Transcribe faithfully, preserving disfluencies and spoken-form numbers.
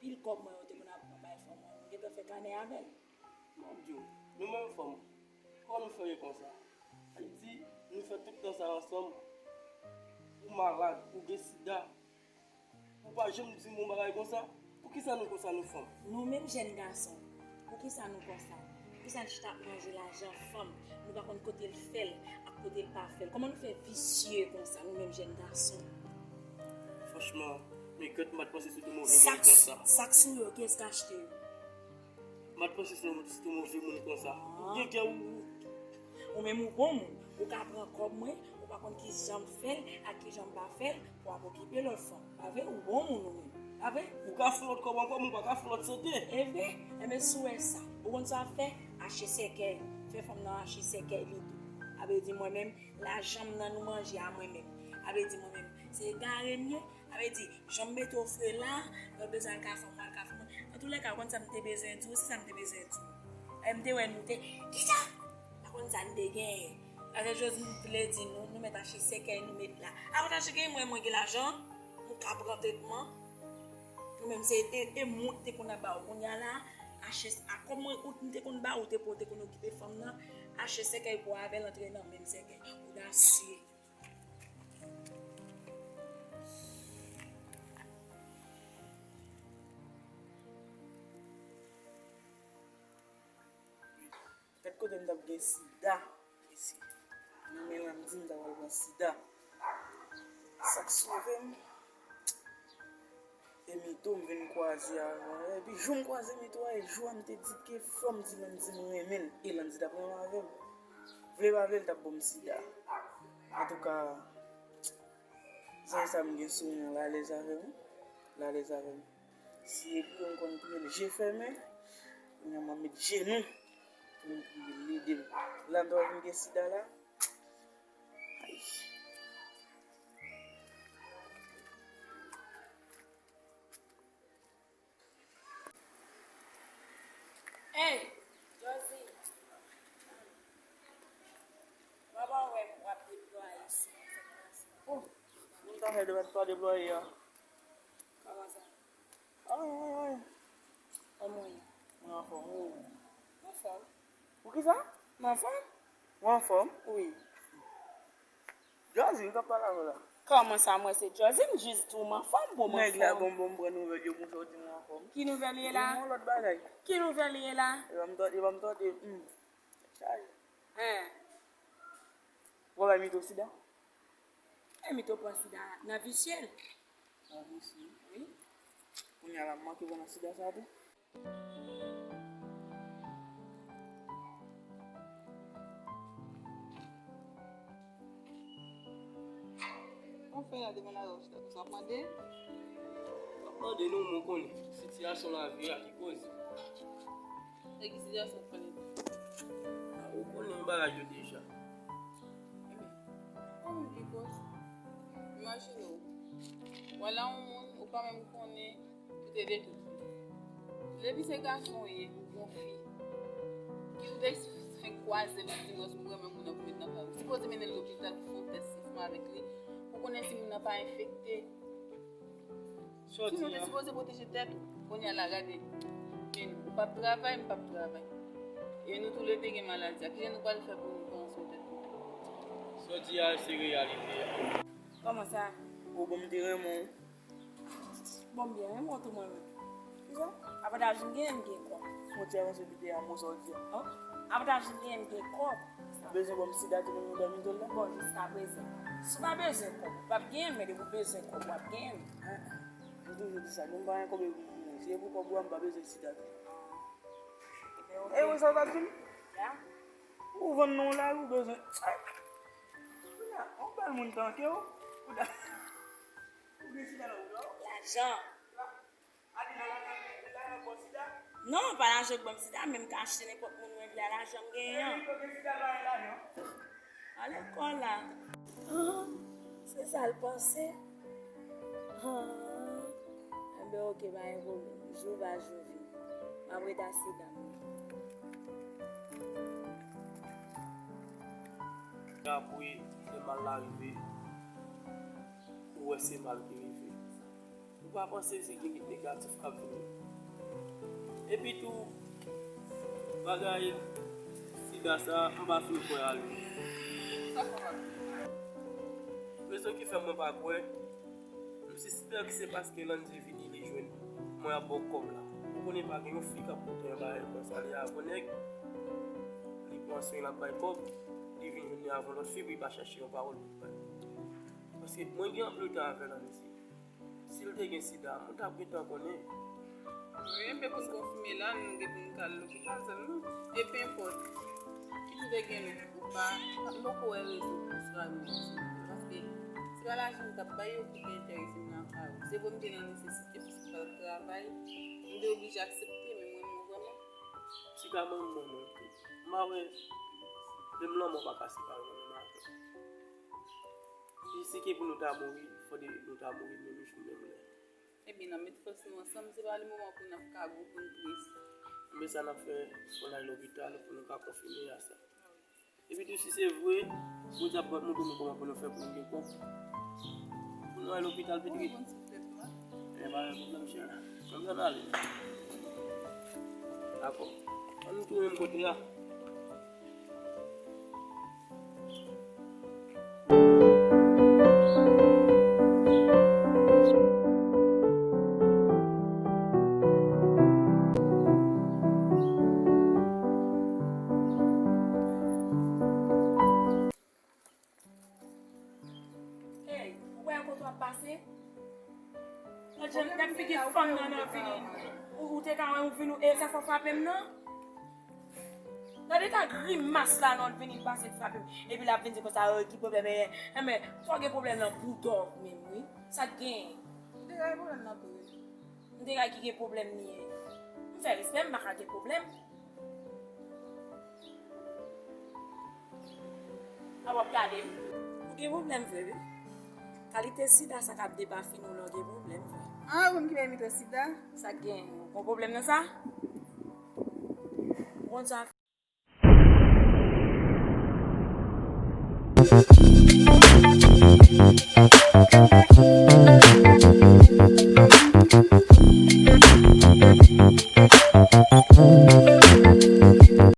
Pil kòb mwen yo te konn ap pran bay fanm mwen, mwen gentan fè kanè avè l. Bon, m di w, nou menm fanm, kòman nou fè ye konsa? Ayiti, nou fè tout tan sa ansanm. Ou malad, ou gen sida, ou pa janm di m yon bagay konsa. Poukisa nou konsa, nou fanm? Nou menm jèn gason, poukisa nou konsa? Poukisa n chita ap manje lajan fanm? Nou pa konn kote l fè l ak kote l pa fè l. Kòman nou fè visye konsa, nou menm jèn gason? Franchman, men gèt, m pa t panse se te move moun konsa. Sa k sou yo, kiyès k achte yo? M pa t panse se te move moun konsa. Ou gen kè ou. Ou menm ou bon moun. Ou ka pran kòb mwen, ou pa konn ki jan m fè l ak ki jan m pa fè l pou ap okipe lòt fanm. Pa vre? Ou bon moun ou menm. Pa vre? Ou ka fè lòt kòb ankò, men ou pa ka fè lòt sante. Enben, enben, si w wè sa, ou konn sa w ap fè? Achte sèkèy. Fè fanm nan achte sèkèy li tou. A vle di mwen menm, lajan m nan nou manje a mwen menm. A vle di mwen menm, se egare m ye. A vle di, jan m mete w fre la, lè w bezwen al ka fanm, w al ka fanm. Antoulèka, ou konn sa m te bezwen di w, se sa m te bezwen di w. Lè m te wè nou te, kisa? Pa konn sa n te genyen. Paske Jozine vle di nou, nou mèt achte sèkèy nou met la. Avantaj se gen mwen, mwen gen lajan, m ka pran tretman. Ou menm se e, e mwen te konn ap ba ou. Kounye a la, achte, a kòb mwen ou te konn ba ou, te pou ou te konn okipe fanm nan, achte sèkèy pou avè l antre nan menm sèkèy. Odasye. Gad kote m t ap gen sida. Isi. Nan men Landy m ta pral pran sida. Sa k sove m, e Mito m vin kwaze avan. Epi jou m kwaze Mito a, e jou a m te di ke fò m di Landy m renmen l. E Landy t ap renmen avè m. Vle pa vle, l t ap ban m sida. Antouka, zanmi sa m gen sou mwen an, l alèz avè m wi. L alèz avè m. Si e priye m konn priye l je fèmen, kounye a m ap met jenou pou m priye l, l ede m. Landy vin gen sida la. Ay. Ey, Josie. Papa wè m w ap deplwaye sou mwen, sa k pase? Oh, moun ta fè deplwaye a. Kòman sa? Ay, ay, ay. Kòman w ye? Mwen anfòm, ou? Anfòm. Poukisa? Mwen anfòm. Ou anfòm? Wi. Jazzy, ou t ap pale avè w la? Kòman sa, mwen se Jazzy, m jis di w m anfòm, bon, m anfòm. Nèg la bon, bon, m pran nouvèl yo, konsa w di m anfòm. Ki nouvèl ye la? Gen yon lòt bagay. Ki nouvèl ye la? E pa m tande, e pa m tande, hmm. Chaje. Hen. Ou pa bay Mito sida? E Mito pran sida nan visye l. Nan visye l? Wi. Kounye a la, m manke pran nan sida sa tou. Anfen, la demann a sa w ap mande? M ap mande nou, mwen konnen sitiyasyon lavi a ki koze. E ki sitiyasyon w konnen? Ou konnen bagay yo deja. Ebyen, kòman ki koze? Imajine w, w al a yon moun, ou pa menm konnen ki te detwi. Depi se gason w ye, ou gon fi, ki ou te fenk kwaze l, ou di mwen ou renmen moun nan pou met nan kay ou. Ou sipoze mennen l lopital pou fè yon tès ansanm avèk li, pou konnen si moun nan pa enfekte. Sinon, ou te sipoze pwoteje tèt ou. Kounye a la, gade. Men ou p ap travay, m p ap travay. E nou toulede gen maladi a. Kijan nou pral fè pou nou pran swen tèt nou? Sa w di a, se reyalite a. Kòman sa? Ou bon, m te renmen w. Bon, m byen renmen w tou mwen menm. Kisa? Avantaj m genyen, m gen kòb. Fon ti avanse pite a, mo sa w di a. An? Avantaj m genyen, m gen kòb. Ou bezwen ban m sida tou menm jan Mito la? Bon, jiskaprezan, si w pa bezwen kòb, ou p ap genyen l, men depi w bezwen kòb, w ap genyen l. An, an. M toujou di sa, depi m pa gen kòb epi m mouri. Si e pou kòb ou a, m pa bezwen sida tou. E wi, sa w t ap di m? Ya. Ou vann non w lari, ou bezwen. Ay. Yon bèl moun tanke w. Ou ta. Ou gen sida nan bouda w? Lajan. Adi nan lajan, lajan k ba w sida? Non, pa lajan k ban m sida, men m ka achte nenpòt moun mwen vle a lajan m genyen an. Epi ou gen sida, pa gen lajan. Ale kò la. Ah, se sa l panse? Ah, enben, oke, pa gen pwoblèm. Jou va, jou vini. M ap ret a sida m. Apre, se mal la rive. Ou wè se mal ki rive. Ou pa panse se gen ki negatif k ap vini? Epi tou, bagay sida sa, m pa fin kwè a li. Rezon ki fè mwen pa kwè, m sispèk se paske Landy vini, li jwenn mwen ap ba w kòb la. Ou konnen pa gen yon fi k ap pote yon bagay konsa, li avè nèg, li pran swen, l ap bay kòb, li vin jwenn li avè lòt fi, pou li pa chache yon pawòl pou l bay. Paske mwen gen anpil tan avè Landy. Si l te gen sida, mwen t ap gentan konnen. Wi, men pou n konfime la, nou gen pou n ka al lopital sèlman. E pe enpòt, ki tou te gen nou, ou pa, m poko wè rezon pou swa nou ansanm. Paske se pa lajan m t ap bay yo ki te enterese m nan ka yo. Se vre m te nan nesesite, paske m pa t ap travay, m te oblije aksepte, men mwen menm vrèman. Ti ka manman mwen tou. M pa wè, menm lanmò pa ka separe mwen menm avè l. Si se ke pou nou ta mouri, fò de nou ta mouri menm jou, menm lè. Ebyen, n ap met fòs nou ansanm, se pa le moman pou n ap kagou, pou n très. Men sa n ap fè, fò n al lopital pou nou ka konfime a sa. Epi tou, si se vre, Bondye ap montre nou kòman pou nou fè pou nou gen kòb. Pou nou al lopital, Petri. Mwen konn sou tèt mwen. E pa gen pwoblèm, chè. Ann ale. Dakò. Ann tounen menm kote a. Hey, ou wè kote w ap pase? Gad jan, gad figi fanm nan nan vini. Ou, ou te ka wè ou vin ou, e sa fè w frape m nan? Gade ta grimas la non, l vini pase l frape m. Epi l ap vin di konsa, oh, ki pwoblèm, e, e, men, fò gen pwoblèm nan boudò menm, wi. Sa k gen? M te ka gen pwoblèm nan tou, wi. M te ka ki gen pwoblèm li ye. M fè respè, m pa ka gen pwoblèm. A w ap gade m. Ou gen pwoblèm vre, wi. Kalite sida sa k ap depafini w la, w gen pwoblèm vre. Ah, ou menm ki bay mito sida? Sa k gen? Ou gon pwoblèm nan sa? Ou konn sa?